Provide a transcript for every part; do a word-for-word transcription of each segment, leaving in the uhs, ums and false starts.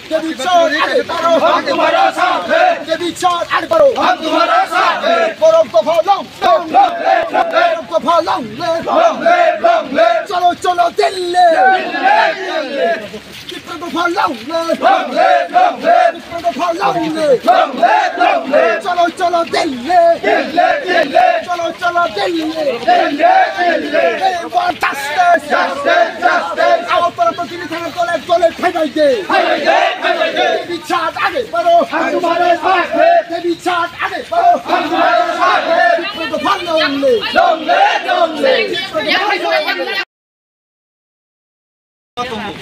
Devi Chand, आगे बढ़ो। हम तुम्हारा साथ हैं। Devi Chand, आगे बढ़ो। हम तुम्हारा साथ हैं। Borok dopha long live। Long live, long live। Borok dopha long live। Long live, long live। Cholo, cholo, Delhi। Delhi, Delhi। Tipra dopha long live। Long live, long live। Tipra dopha long live। Long live, long live। Cholo, cholo, Delhi। Delhi, Delhi। Cholo, cholo, Delhi। Delhi, Delhi। We want justice। Justice, justice। Agartala Dilli thana dole dole phaibai de। Phaibai de, phaibai de। Devi Chand, आगे बढ़ो। हम तुम्हारे साथ हैं। Devi Chand, आगे बढ़ो। हम तुम्हारे साथ हैं। Tipra dopha long live। Long live, long live। Tongo.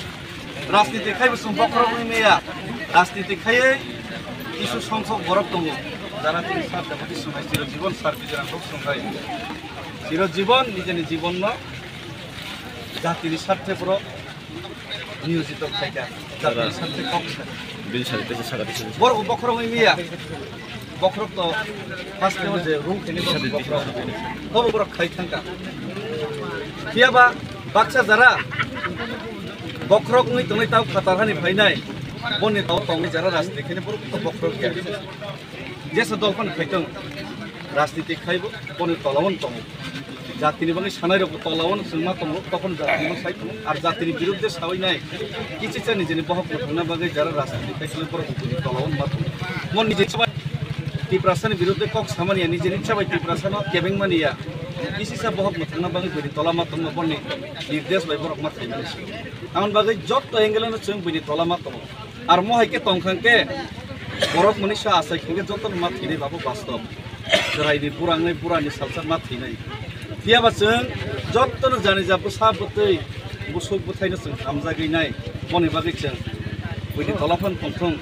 Rajniti khai bo chwng bokhorok wngwi maya. Rajniti khaiwi kisu songkhok borok tongo. Jara tini sar debati sungai chiro jibon sar bijara kok sungai. Chiro jibon nijeni jibonno jatini sarthe borok niyojito khaikha. Jatini sarthe kok sa. Bini sarthe kok sa. Borok bokhorok wngwi maya. Bokhorok to first time je rung khini bokhorok. Tobo borok khai thangka. Phiya ba baksa jara bokhorok wngwi tongnai tao khatar hani phainai. Boni tao tongwi jara rajniti khini borok to bokhorok ya. Jesa dol phano khai tong rajniti khaibo boni tolao tongo. Jatini bagwi sanai rok tolao chwngma tongo, tokon jatini bagwi sai tongo. Ar jatini birudde sawi nai. Kichi chani jeni bohok thangna bagwi jara rajniti khai tole borok boni tolao ma tongo. Mon nije Tiprasani birudde kok samani ani jeni chabai Tiprasano kebeng mani ya. Kisi sa bohok thangna bagwi boni tola ma tongo boni nirdesh bai borok ma thaimani. Amon bagwi jotto angle no chwng boni tola ma tongo. Ar mo hai khe tong kha khe borok mani sa asai khe joto ma thini babo bastob. Chwraini burang nai burani salsa ma thinai. Phiya ba chwng joto no jani ja bwsa bwtwi busuk bwthai no chwng hamjagwi nai. Boni bagwi chwng buini tola phan tong thung.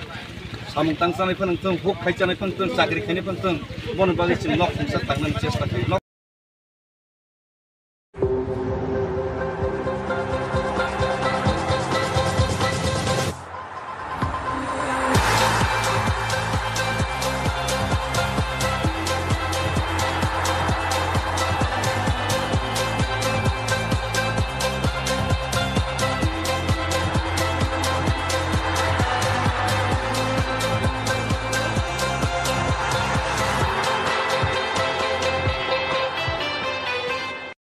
Samung tang chanai phan tong, huk khai chanai phan tong, chakri khainai phan tong. Boni bagwi chwng nok khungsa tangnani chesta khaio.